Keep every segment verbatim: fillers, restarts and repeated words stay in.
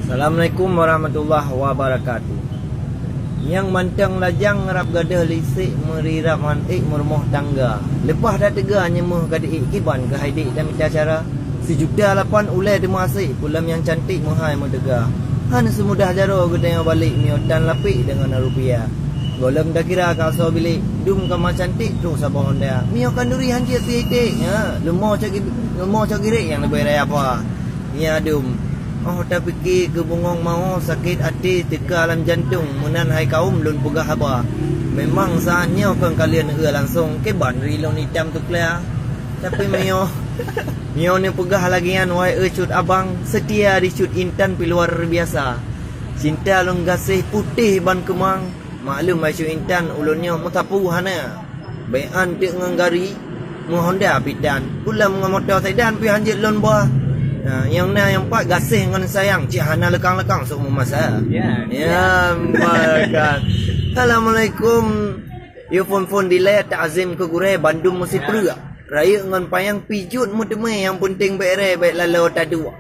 Assalamualaikum warahmatullahi wabarakatuh. Nyang mantong lajang rab gadôh lisek, meurirab han ék meurumoh tangga. Leupah that teuga nyeumoh ka diék kiban keuhai dék tamita cara. Sijuta lapan ulée teuma asek, pulam nyang cantik meuhai meuteuga. Han seumudah jaroe geutanyoe balek miyueb tan lapek deungon rupiah. Gohlom takira ka asoe bilék, dum ka ma cantik trok saboh honda. Miyueb khanduri han jeuet sihiték, nya leumo cok gi-, leumo cok girek nyang leubeh raya pa. Nya dum. Oh tapike keu bungong mawö sakét até teuka lam jantông, meunan hai kawöm lôn peugah haba. Memang saát nyoe kon ka lheueh neueu langsong, kiban ri lôn itam teuklea. Tapi meunyoe, meunyoe neupeugah lagée nyan, wahai eu cut abang, seutia di cut intan pi luar biasa. Cinta lôn gaséh putéh ban keumang, maklum hai cut intan ulôn nyoe meusapeue hana. Bèk an teuk ngon gari, meuhonda pih tan. Pulang ngon moto sedan pih han jeuet lôn ba. Ha, nyang na nyang pat gaséh ngon sayang, cit hana leukang-leukang sok meumasa. Ya, ya, barakat. Assalamualaikum. Yo phon-phon dilèe, takzim keu gurèe bandum meusipreuk. Rayeuk ngon panyang pih jeuet meuteumé, nyang peunteng bèk ré, bèk laloe taduek.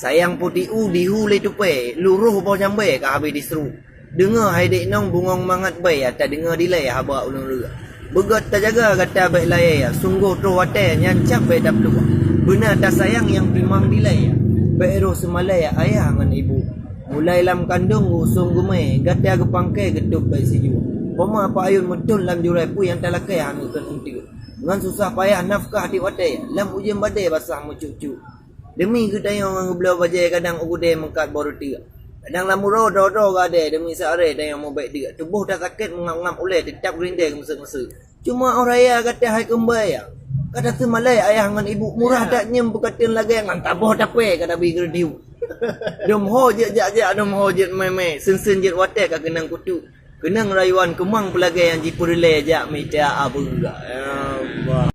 Sayang putéh u dihu lé tupèe, luroh boh jambèe ka habéh disru. Deungö hai dék nong bungöng mangat bèe, tadeungö dilèe haba ulôn leueh. Beugöt tajaga gata bèk layèe, sunggoh troh watèe nyan cap bèk taplueng. Beuna tasayang nyang timang dilèe, bèk roh seumalèe ayah ngon ibu. Mulai lam kandông geuusông geumè, gata geupangkè geutôb bèk sijuek. Poma payôn meuthôn lam jurèe, peue nyang talakèe hana keuneuk enteuk. Ngon susah payah nafkah tiep watèe, lam ujeueng badèe basah meucuk-cuk. Deumi geutanyoe ngon geubloe bajèe, kadang u keudè meukat boh reuteuek. Kadang lam uroe droe-droe gadèe, deumi seureueng tanyoe mubèk deuk. Tuboh tasakét meungab-ngab ulèe, teutap geurindèe geumeuseuk-meuseuk. Cuma 'oh raya gata hai keumbaya, ka taseumalèe ayah ngon ibu, murah that nyeum peukateuen lagèe ngon taboh tapèe ka tabi geureudiu. Dum ho jeuet jak-jak, dum ho jeuet mè-mè, seun-seun jeuet watèe ka keunong kutu. Keunong rayuan keumang peulagèe nyang jipeureulèe jak mita abeuga. Ya Allah.